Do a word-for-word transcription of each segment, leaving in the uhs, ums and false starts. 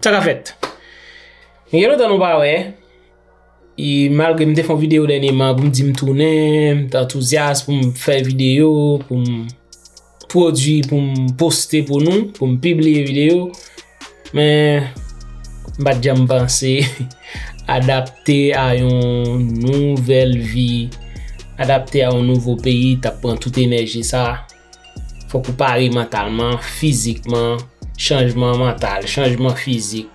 Sa ka fèt? Gen lontan nou pa wè. E malgre m te fè yon videyo dènyèman pou m di m tounen, m te antouzyas pou m fè videyo, pou m pwodui, pou m poste pou nou, pou m pibliye videyo. Men, m pa t janm panse adapte a yon nouvèl vi, adapte a yon nouvo peyi, t ap pran tout enèji sa. Fòk ou pare mantalman, fizikman, chanjman mantal, chanjman fizik,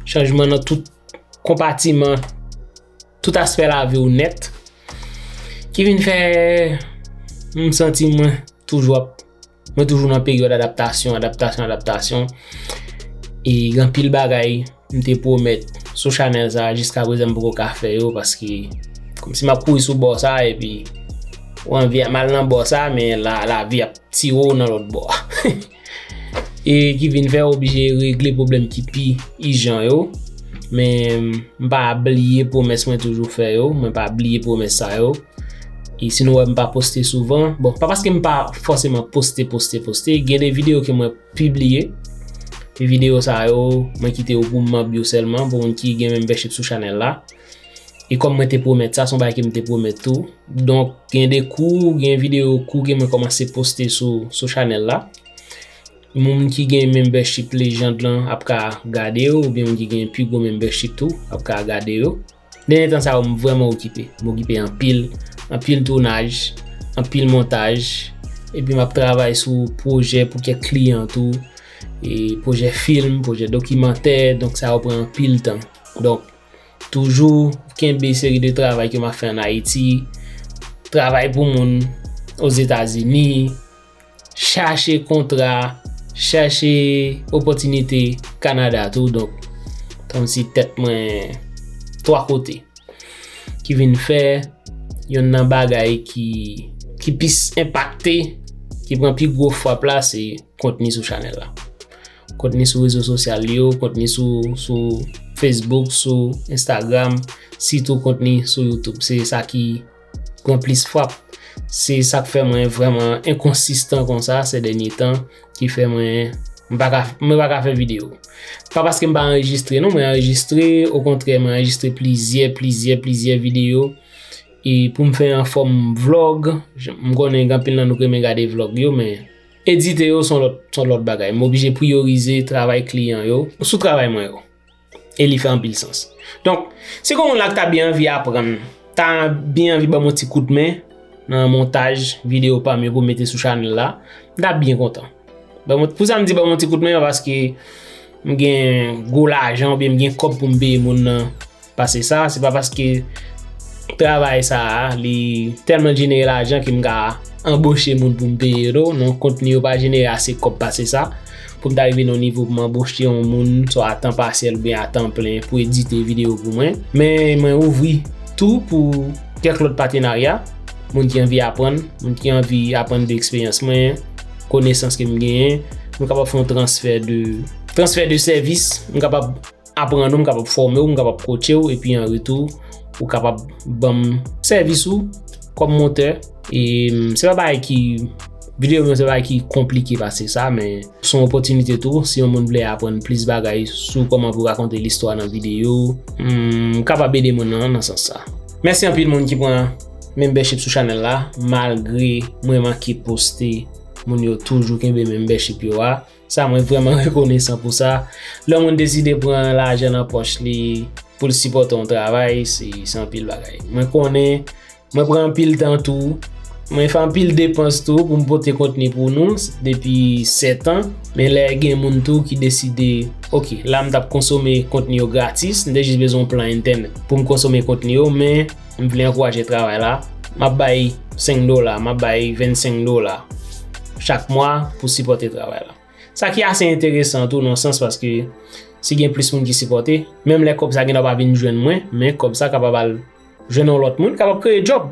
chanjman nan tout konpatiman, tout aspè lavi w nèt, ki vin fè m santi mwen toujou ap, mwen toujou nan peryòd adaptasyon, adaptasyon, adaptasyon. E gen anpil bagay m te pwomèt sou chanèl sa a, jiska prezan m poko ka fè yo, paske kòmsi m ap kouri sou bò sa a, epi ou anvi m al nan bò sa a, men la, lavi ap tire w nan lòt bò a. E ki vin fè w oblije regle pwoblèm ki pi ijan yo. Men m pa bliye pwomès mwen toujou fè yo, mwen pa bliye pwomès sa yo. E si nou wè m pa poste souvan, bon, pa paske m pa fòseman poste, poste, poste, gen de videyo ke mwen pibliye. E videyo sa yo, mwen kite yo pou manm yo sèlman, pou moun ki gen membership sou chanèl la. E kòm mwen te pwomèt sa, se yon bagay ke m te pwomèt tou. Donk, gen de kou, gen videyo kou ke mwen kòmanse poste sou, sou chanèl la. Moun ki gen membership Legend lan ap ka gade yo, oubyen moun ki gen pi gwo membership tou ap ka gade yo. Dènye tan sa yo, m vrèman okipe. M okipe anpil, anpil tounaj, anpil montaj. Epi m ap travay sou pwojè pou kèk kliyan tou. E pwojè fim, pwojè dokimantè, donk sa yo pran anpil tan. Donk, toujou kenbe seri de travay ke m ap fè ann Ayiti, travay pou moun Ozetazini, chache kontra, chache opòtinite Kanada tou. Donk, kòmsi tèt mwen twa kote. Ki vin fè yonn nan bagay ki, ki plis enpakte, ki pran pi gwo frap la, se kontni sou chanèl la. Kontni sou rezo sosyal yo, kontni sou, sou Facebook, sou Instagram, sitou kontni sou YouTube. Se sa ki pran plis frap. Se sa k fè mwen vrèman enkonsistan konsa se dènye tan, ki fè mwen, m pa ka, mwen pa ka fè videyo. Pa paske m pa anrejistre, non, mwen anrejistre, okontrè, mwen anrejistre plizyè, plizyè, plizyè videyo. E pou m fè an fòm vlòg, m konnen gen anpil nan nou k renmen gade vlòg yo, men edite yo se yon lòt, se yon lòt bagay. M oblije priyorize travay kliyan yo sou travay mwen yo. E li fè anpil sans. Donk, si gen yon moun la ki ta byen anvi aprann, ta byen anvi ban m yon ti kout men nan montaj videyo pa m yo pou m mete sou chanèl la, m ta byen kontan. Ban m, pou sa m di ban m yon ti kout men, paske m gen gwo lajan oubyen m gen kòb pou m peye moun nan pase sa, se pa paske travay sa a, li tèlman jenere lajan ke m ka anboche moun pou m peye yo, non, kontni yo pa jenere ase kòb pase sa, pou m ta rive nan yon nivo pou m anboche yon moun, swa a tan pasyèl oubyen a tan plen, pou edite videyo pou mwen. Men mwen ouvri tou pou kèk lòt patenarya, moun ki anvi aprann, moun ki anvi aprann de eksperyans mwen, konesans ke m genyen, mwen kapab fè yon transfè de, transfè de sèvis, mwen kapab aprann ou, m kapab fòme w, m kapab coache w, epi an retou, ou kapab ban m sèvis ou kòm montè. E, mm, se pa bagay ki, videyo mwen se pa bagay ki konplike pase sa, men se yon opòtinite tou, si yon moun vle aprann plis bagay sou kòman pou rakonte listwa nan videyo, mm, m kapab ede moun nan, nan sans sa. Mèsi anpil moun ki pran membership sou chanèl la, malgre mwen manke poste, moun yo toujou kenbe membership yo a. Sa, mwen vrèman rekonesan pou sa. Lè yon moun deside pran lajan nan pòch li pou l sipòte yon travay, se, se anpil bagay. Mwen konnen, mwen pran anpil tan tou. Mwen fè anpil depans tou pou m pote kontni pou nou depi sèt an. Men lè gen moun tou ki deside, oke, la m t ap konsome kontni yo gratis, m te jis bezwen yon plan entènèt pou m konsome kontni yo, men m vle ankouraje travay la. M ap bay senk dola, m ap bay vennsenk dola chak mwa pou sipòte travay la. Sa ki ase enteresan tou nan sans paske si gen plis moun ki sipòte, menm lè kòb sa gendwa pa vin jwenn mwen, men kòb sa kapab al jwenn yon lòt moun, kapab kreye djòb,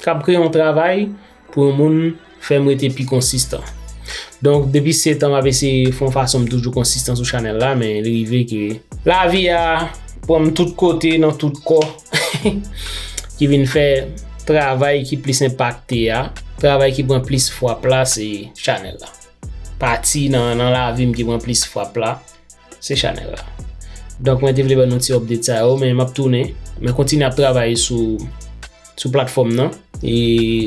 kapab kreye yon travay pou yon moun fè m rete pi konsistan. Donk, depi sèt an, m ap eseye fè yon fason m toujou konsistan sou chanèl la, men li rive ke lavi a pran m tout kote, nan tout kò, ki vin fè travay ki plis enpakte a, travay ki pran plis frap la, se chanèl la. Pati nan, nan lavi m ki pran plis frap la, se chanèl la. Donk, mwen te vle ban nou ti update sa yo, men m ap tounen. Mwen kontinye ap travay sou, sou platfòm nan. E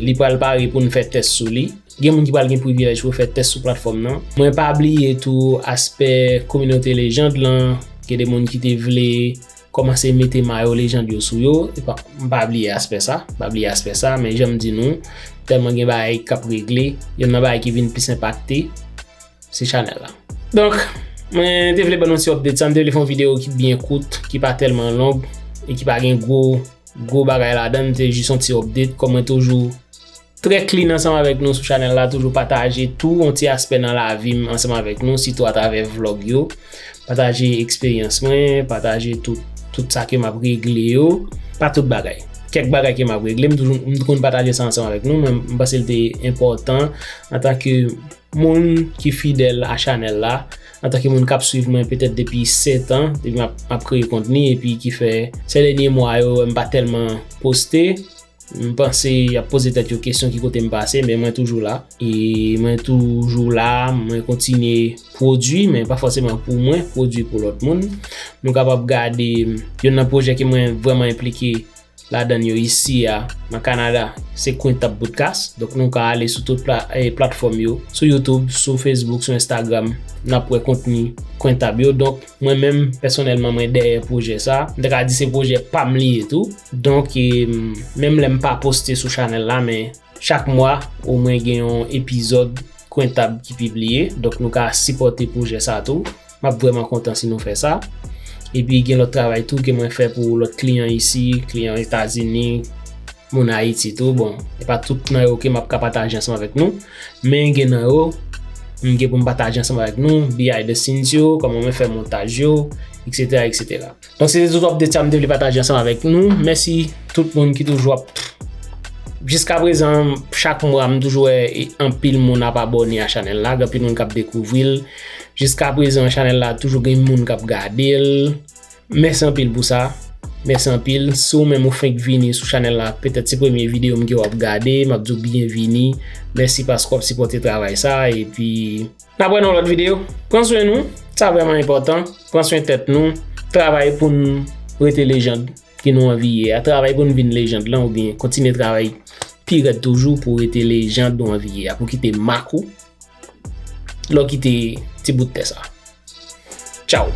li pral pare pou n fè tès sou li. Gen moun ki pral gen privilèj pou fè tès sou platfòm nan. Mwen pa bliye tou aspè kominote lejand lan. Gen de moun ki te vle kòmanse mete mayo lejand yo sou yo. E pa, m pa bliye aspè sa. M pa bliye aspè sa, men jan m di nou, tèlman gen bagay k ap regle, youn nan bagay ki vin plis enpakte, se chanèl la. Donk, mwen te vle ban nou ti update sa, m te vle fè yon videyo ki byen kout, ki pa tèlman long, e ki pa gen gwo, gwo bagay ladan, m te jis yon ti update, kòm mwen toujou trè clean ansanm avèk nou sou chanèl la, toujou pataje tou yon ti aspè nan lavi m ansanm avèk nou, sitou atravè vlog yo, pataje eksperyans mwen, pataje tout, tout sa ke m ap regle yo, pa tout bagay. Kèk bagay ke m ap regle, m toujou, m konn pataje sa ansanm avèk nou, men m panse l te enpòtan antanke moun ki fidèl a chanèl la, antanke moun k ap swiv mwen petèt depi sèt an, depi m ap, m ap kreye kontni, epi ki fè sèt dènye mwa yo, m pa tèlman poste. M panse y ap poze tèt yo kesyon ki kote m pase, men mwen toujou la. E mwen toujou la, mwen kontinye pwodui, men pa fòseman pou mwen, pwodui pou lòt moun. Nou kapab gade youn nan pwojè ke mwen vrèman enplike ladan yo isi a, nan Kanada, se Quintab Podcast. Donk, nou ka ale sou tout pla, eh, platfòm yo, sou YouTube, sou Facebook, sou Instagram, n ap wè kontni Quintab yo. Donk, mwen menm, pèsonèlman, mwen dèyè pwojè sa. M ta ka di se pwojè pa m li ye tou. Donk, eh, menm lè m pa poste sou chanèl la, men chak mwa, omwen gen yon epizòd Quintab ki pibliye. Donk, nou ka sipòte pwojè sa tou. M ap vrèman kontan si nou fè sa. Epi gen lòt travay tou ke mwen fè pou lòt kliyan isi, kliyan Etazini, moun Ayiti tou. Bon, e pa tout nan yo ke m ap ka pataje ansanm avèk nou, men gen nan yo, m gen pou m pataje ansanm avèk nou, behind the scenes yo, kòman mwen fè montaj yo, et cetera, et cetera. Donk, se te tout update sa m te vle pataje ansanm avèk nou. Mèsi tout moun ki toujou ap Jiska prezan, chak mwa, m toujou wè anpil moun ap abòne a chanèl la, gen anpil moun k ap dekouvri l. Jiska prezan, chanèl la toujou gen moun k ap gade l. Mèsi anpil pou sa. Mèsi anpil. Si w menm ou fenk vini sou chanèl la, petèt se premye videyo m ke w ap gade, m ap di w byenvini. Mèsi paske w ap sipòte travay sa, epi n ap wè nan lòt videyo. Pran swen nou, sa vrèman enpòtan. Pran swen tèt nou, travay pou n rete lejand ke nou anvi ye a. Travay pou n vin lejand lan oubyen kontinye travay pi rèd toujou pou w rete lejand ou anvi ye a, pou kite mak ou lè w kite ti bout tè sa. Tchaw!